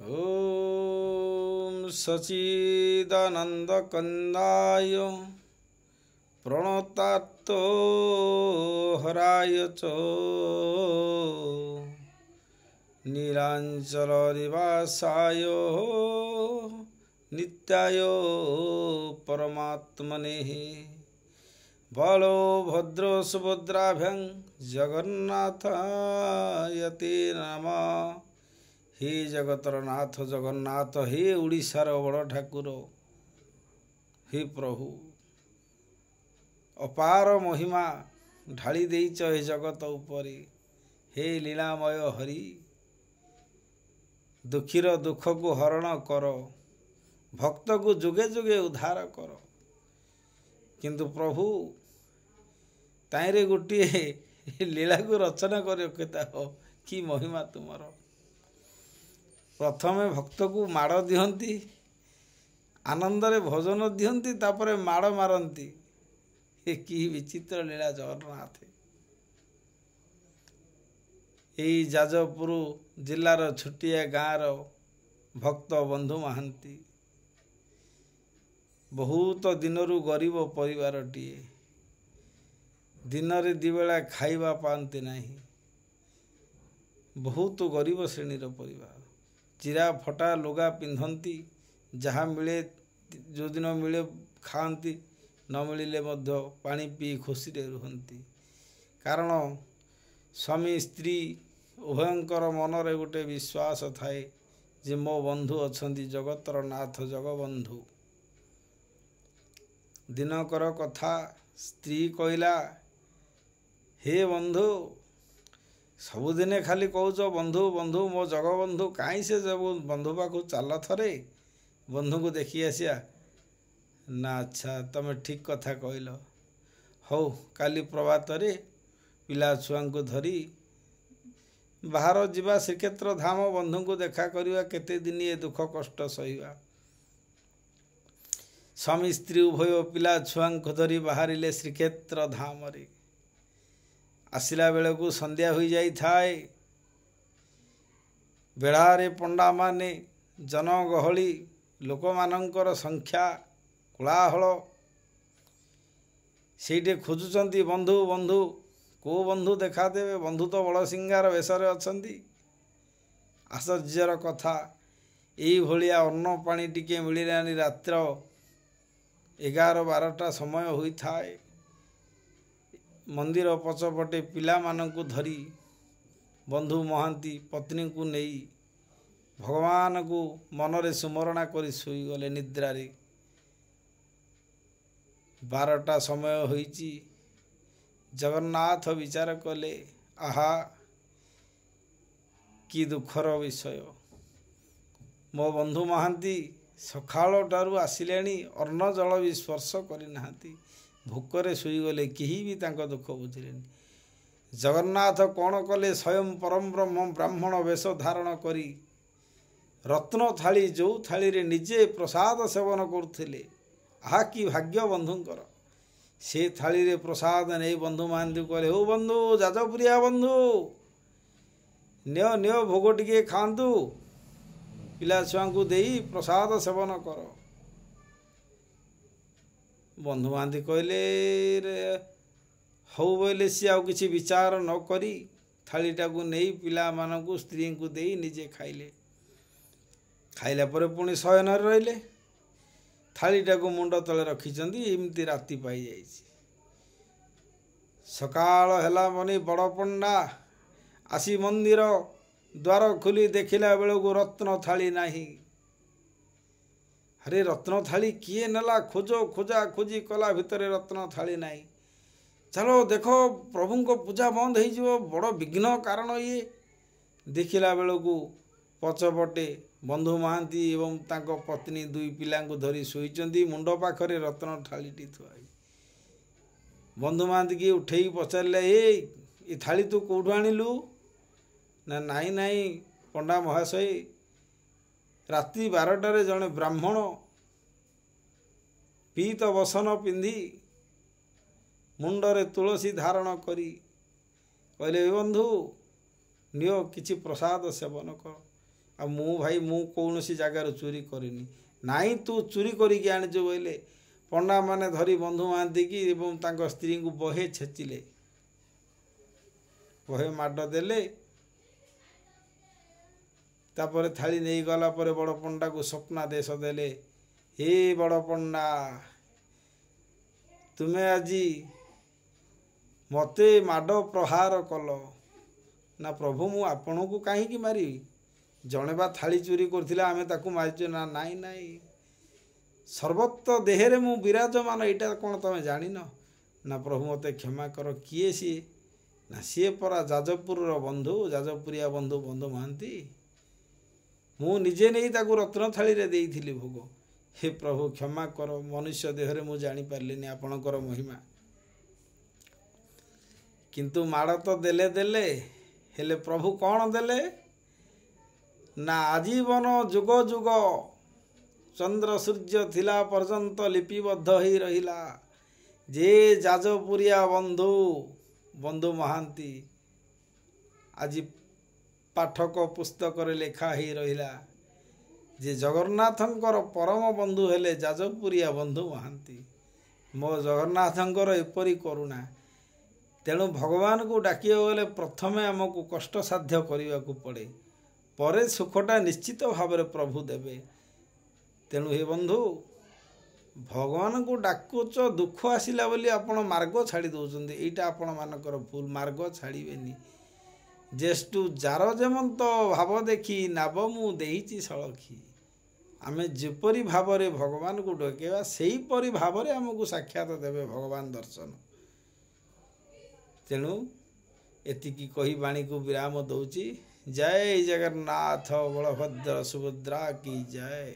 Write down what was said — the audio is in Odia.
ଓଁ ସଚିଦାନନ୍ଦ କନ୍ଦାୟ ପ୍ରଣତାର୍ତ ହରାୟ ଚ ନୀଳାଞ୍ଚଳ ନିବାସାୟ ନିତ୍ୟାୟ ପରମାତ୍ମନେ। ବଳଭଦ୍ର ସୁଭଦ୍ରାଭ୍ୟାଂ ଜଗନ୍ନାଥାୟ ତେ ନମଃ। ହେ ଜଗତର ନାଥ ଜଗନ୍ନାଥ, ହେ ଓଡ଼ିଶାର ବଡ଼ ଠାକୁର, ହେ ପ୍ରଭୁ, ଅପାର ମହିମା ଢାଳି ଦେଇଛ ଏ ଜଗତ ଉପରେ। ହେ ଲୀଳାମୟ ହରି, ଦୁଃଖୀର ଦୁଃଖକୁ ହରଣ କର, ଭକ୍ତକୁ ଯୁଗେ ଯୁଗେ ଉଦ୍ଧାର କର। କିନ୍ତୁ ପ୍ରଭୁ, ତାଇଁରେ ଗୋଟିଏ ଲୀଳାକୁ ରଚନା କରି ରଖିଥାଅ, କି ମହିମା ତୁମର। ପ୍ରଥମେ ଭକ୍ତକୁ ମାଡ଼ ଦିଅନ୍ତି, ଆନନ୍ଦରେ ଭୋଜନ ଦିଅନ୍ତି, ତାପରେ ମାଡ଼ ମାରନ୍ତି। ଏ କି ବିଚିତ୍ର ଲୀଳା ଜଗନ୍ନାଥ। ଏଇ ଯାଜପୁର ଜିଲ୍ଲାର ଛୋଟିଆ ଗାଁର ଭକ୍ତ ବନ୍ଧୁ ମହାନ୍ତି, ବହୁତ ଦିନରୁ ଗରିବ ପରିବାରଟିଏ, ଦିନରେ ଦୁଇବେଳା ଖାଇବା ପାଆନ୍ତି ନାହିଁ, ବହୁତ ଗରିବ ଶ୍ରେଣୀର ପରିବାର। ଚିରା ଫଟା ଲୁଗା ପିନ୍ଧନ୍ତି, ଯାହା ମିଳେ ଯେଉଁଦିନ ମିଳେ ଖାଆନ୍ତି, ନ ମିଳିଲେ ମଧ୍ୟ ପାଣି ପିଇ ଖୁସିରେ ରୁହନ୍ତି। କାରଣ ସ୍ୱାମୀ ସ୍ତ୍ରୀ ଉଭୟଙ୍କର ମନରେ ଗୋଟେ ବିଶ୍ୱାସ ଥାଏ ଯେ ମୋ ବନ୍ଧୁ ଅଛନ୍ତି ଜଗତର ନାଥ ଜଗବନ୍ଧୁ। ଦିନକର କଥା, ସ୍ତ୍ରୀ କହିଲା, ହେ ବନ୍ଧୁ, ସବୁଦିନେ ଖାଲି କହୁଛ ବନ୍ଧୁ ବନ୍ଧୁ, ମୋ ଜଗବନ୍ଧୁ କାହିଁ? ସେ ସବୁ ବନ୍ଧୁ ପାଖକୁ ଚାଲ, ଥରେ ବନ୍ଧୁଙ୍କୁ ଦେଖି ଆସିବା। ନା, ଆଚ୍ଛା, ତମେ ଠିକ୍ କଥା କହିଲ, ହଉ କାଲି ପ୍ରଭାତରେ ପିଲା ଛୁଆଙ୍କୁ ଧରି ବାହାର ଯିବା ଶ୍ରୀକ୍ଷେତ୍ର ଧାମ, ବନ୍ଧୁଙ୍କୁ ଦେଖା କରିବା, କେତେ ଦିନ ଏ ଦୁଃଖ କଷ୍ଟ ସହିବା। ସ୍ୱାମୀ ସ୍ତ୍ରୀ ଉଭୟ ପିଲା ଛୁଆଙ୍କୁ ଧରି ବାହାରିଲେ ଶ୍ରୀକ୍ଷେତ୍ର ଧାମରେ। ଆସିଲା ବେଳକୁ ସନ୍ଧ୍ୟା ହୋଇଯାଇଥାଏ। ବେଳାରେ ପଣ୍ଡାମାନେ, ଜନଗହଳି, ଲୋକମାନଙ୍କର ସଂଖ୍ୟା, କୋଳାହଳ। ସେଇଠି ଖୋଜୁଛନ୍ତି ବନ୍ଧୁ ବନ୍ଧୁ, କେଉଁ ବନ୍ଧୁ ଦେଖାଦେବେ? ବନ୍ଧୁ ତ ବଡ଼ ସିଙ୍ଗାର ବେଶରେ ଅଛନ୍ତି। ଆଶ୍ଚର୍ଯ୍ୟର କଥା, ଏଇଭଳିଆ ଅନ୍ନ ପାଣି ଟିକେ ମିଳିଲାନି। ରାତ୍ର 11 12ଟା ସମୟ ହୋଇଥାଏ। ମନ୍ଦିର ପଛପଟେ ପିଲାମାନଙ୍କୁ ଧରି ବନ୍ଧୁ ମହାନ୍ତି ପତ୍ନୀଙ୍କୁ ନେଇ ଭଗବାନଙ୍କୁ ମନରେ ସୁମରଣା କରି ଶୋଇଗଲେ ନିଦ୍ରାରେ। 12ଟା ସମୟ ହୋଇଛି। ଜଗନ୍ନାଥ ବିଚାର କଲେ, ଆହା କି ଦୁଃଖର ବିଷୟ, ମୋ ବନ୍ଧୁ ମହାନ୍ତି ସକାଳଟାରୁ ଆସିଲେଣି, ଅନ୍ନ ଜଳ ବି ସ୍ପର୍ଶ କରିନାହାନ୍ତି, ଭୋକରେ ଶୋଇଗଲେ, କେହି ବି ତାଙ୍କ ଦୁଃଖ ବୁଝିଲେନି। ଜଗନ୍ନାଥ କ'ଣ କଲେ? ସ୍ୱୟଂ ପରମ ବ୍ରହ୍ମ ବ୍ରାହ୍ମଣ ବେଶ ଧାରଣ କରି ରତ୍ନ ଥାଳି, ଯେଉଁ ଥାଳିରେ ନିଜେ ପ୍ରସାଦ ସେବନ କରୁଥିଲେ, ଆହା କି ଭାଗ୍ୟ ବନ୍ଧୁଙ୍କର, ସେ ଥାଳିରେ ପ୍ରସାଦ ନେଇ ବନ୍ଧୁ ମହାନ୍ତି କହିଲେ, ହଉ ବନ୍ଧୁ, ଯାଜପୁରିଆ ବନ୍ଧୁ, ନିଅ ନିଅ, ଭୋଗ ଟିକେ ଖାଆନ୍ତୁ, ପିଲା ଛୁଆଙ୍କୁ ଦେଇ ପ୍ରସାଦ ସେବନ କର। ବନ୍ଧୁ ମହାନ୍ତି କହିଲେ ହଉ ବୋଇଲେ। ସିଏ ଆଉ କିଛି ବିଚାର ନ କରି ଥାଳିଟାକୁ ନେଇ ପିଲାମାନଙ୍କୁ ସ୍ତ୍ରୀଙ୍କୁ ଦେଇ ନିଜେ ଖାଇଲେ। ଖାଇଲା ପରେ ପୁଣି ଶୟନରେ ରହିଲେ। ଥାଳିଟାକୁ ମୁଣ୍ଡ ତଳେ ରଖିଛନ୍ତି, ଏମିତି ରାତି ପାଇଯାଇଛି। ସକାଳ ହେଲା ମନି ବଡ଼ ପଣ୍ଡା ଆସି ମନ୍ଦିର ଦ୍ୱାର ଖୋଲି ଦେଖିଲା ବେଳକୁ ରତ୍ନ ଥାଳି ନାହିଁ। ଆରେ, ରତ୍ନ ଥାଳି କିଏ ନେଲା? ଖୋଜ, ଖୋଜା ଖୋଜି କଲା ଭିତରେ ରତ୍ନ ଥାଳି ନାହିଁ। ଚାଲ ଦେଖ, ପ୍ରଭୁଙ୍କ ପୂଜା ବନ୍ଦ ହେଇଯିବ, ବଡ଼ ବିଘ୍ନ କାରଣ ଇଏ। ଦେଖିଲା ବେଳକୁ ପଛପଟେ ବନ୍ଧୁ ମହାନ୍ତି ଏବଂ ତାଙ୍କ ପତ୍ନୀ ଦୁଇ ପିଲାଙ୍କୁ ଧରି ଶୋଇଛନ୍ତି, ମୁଣ୍ଡ ପାଖରେ ରତ୍ନ ଥାଳିଟି ଥୁଆ ହେଇଛି। ବନ୍ଧୁ ମହାନ୍ତିକି ଉଠେଇକି ପଚାରିଲେ, ଏ ଥାଳି ତୁ କେଉଁଠୁ ଆଣିଲୁ? ନା, ନାଇଁ ନାଇଁ ପଣ୍ଡା ମହାଶୟ, ରାତି 12ଟାରେ ଜଣେ ବ୍ରାହ୍ମଣ ପୀତ ବସନ ପିନ୍ଧି ମୁଣ୍ଡରେ ତୁଳସୀ ଧାରଣ କରି କହିଲେ, ଏ ବନ୍ଧୁ ନିଅ, କିଛି ପ୍ରସାଦ ସେବନ କର। ଆଉ ମୁଁ ଭାଇ, ମୁଁ କୌଣସି ଜାଗାରୁ ଚୋରି କରିନି। ନାଇଁ, ତୁ ଚୋରି କରିକି ଆଣିଛୁ ବୋଇଲେ। ପଣ୍ଡାମାନେ ଧରି ବନ୍ଧୁ ମହାନ୍ତିକି ଏବଂ ତାଙ୍କ ସ୍ତ୍ରୀଙ୍କୁ ବହେ ଛେଚିଲେ, ବହେ ମାଡ଼ ଦେଲେ। ତାପରେ ଥାଳି ନେଇଗଲା ପରେ ବଡ଼ ପଣ୍ଡାକୁ ସ୍ୱପ୍ନାଦେଶ ଦେଲେ, ହେ ବଡ଼ ପଣ୍ଡା, ତୁମେ ଆଜି ମୋତେ ମାଡ଼ ପ୍ରହାର କଲ। ନା ପ୍ରଭୁ, ମୁଁ ଆପଣଙ୍କୁ କାହିଁକି ମାରିବି? ଜଣେ ବା ଥାଳି ଚୋରି କରିଥିଲା, ଆମେ ତାକୁ ମାରିଛୁ। ନା ନାଇଁ ନାଇଁ, ସର୍ବତ୍ର ଦେହରେ ମୁଁ ବିରାଜମାନ, ଏଇଟା କ'ଣ ତମେ ଜାଣିନ? ନା ପ୍ରଭୁ, ମୋତେ କ୍ଷମା କର। କିଏ ସିଏ? ନା ସିଏ ପରା ଯାଜପୁରର ବନ୍ଧୁ, ଯାଜପୁରିଆ ବନ୍ଧୁ, ବନ୍ଧୁ ମହାନ୍ତି। ମୁଁ ନିଜେ ନେଇ ତାକୁ ରତ୍ନ ଥାଳିରେ ଦେଇଥିଲି ଭୋଗ। ହେ ପ୍ରଭୁ, କ୍ଷମା କର, ମନୁଷ୍ୟ ଦେହରେ ମୁଁ ଜାଣିପାରିଲିନି ଆପଣଙ୍କର ମହିମା। କିନ୍ତୁ ମାଡ଼ ତ ଦେଲେ ଦେଲେ, ହେଲେ ପ୍ରଭୁ କ'ଣ ଦେଲେ? ନା ଆଜୀବନ ଯୁଗ ଯୁଗ ଚନ୍ଦ୍ର ସୂର୍ଯ୍ୟ ଥିଲା ପର୍ଯ୍ୟନ୍ତ ଲିପିବଦ୍ଧ ହେଇ ରହିଲା ଯେ ଯାଜପୁରିଆ ବନ୍ଧୁ, ବନ୍ଧୁ ମହାନ୍ତି, ଆଜି ପାଠକ ପୁସ୍ତକରେ ଲେଖା ହେଇ ରହିଲା ଯେ ଜଗନ୍ନାଥଙ୍କର ପରମ ବନ୍ଧୁ ହେଲେ ଯାଜପୁରିଆ ବନ୍ଧୁ ମହାନ୍ତି। ମୋ ଜଗନ୍ନାଥଙ୍କର ଏପରି କରୁଣା। ତେଣୁ ଭଗବାନଙ୍କୁ ଡାକିବାକୁ ଗଲେ ପ୍ରଥମେ ଆମକୁ କଷ୍ଟସାଧ୍ୟ କରିବାକୁ ପଡ଼େ, ପରେ ସୁଖଟା ନିଶ୍ଚିତ ଭାବରେ ପ୍ରଭୁ ଦେବେ। ତେଣୁ ହେ ବନ୍ଧୁ, ଭଗବାନଙ୍କୁ ଡାକୁଚ, ଦୁଃଖ ଆସିଲା ବୋଲି ଆପଣ ମାର୍ଗ ଛାଡ଼ି ଦେଉଛନ୍ତି, ଏଇଟା ଆପଣମାନଙ୍କର ଭୁଲ। ମାର୍ଗ ଛାଡ଼ିବେନି। ଜ୍ୟେଷ୍ଠୁ ଯାର ଯେମନ୍ତ ଭାବ ଦେଖି ନାବ ମୁଁ ଦେଇଛି ସଳଖି। ଆମେ ଯେପରି ଭାବରେ ଭଗବାନଙ୍କୁ ଡକେଇବା, ସେହିପରି ଭାବରେ ଆମକୁ ସାକ୍ଷାତ ଦେବେ ଭଗବାନ ଦର୍ଶନ। ତେଣୁ ଏତିକି କହି ବାଣୀକୁ ବିରାମ ଦେଉଛି। ଜୟ ଜଗନ୍ନାଥ, ବଳଭଦ୍ର ସୁଭଦ୍ରା କି ଜୟ।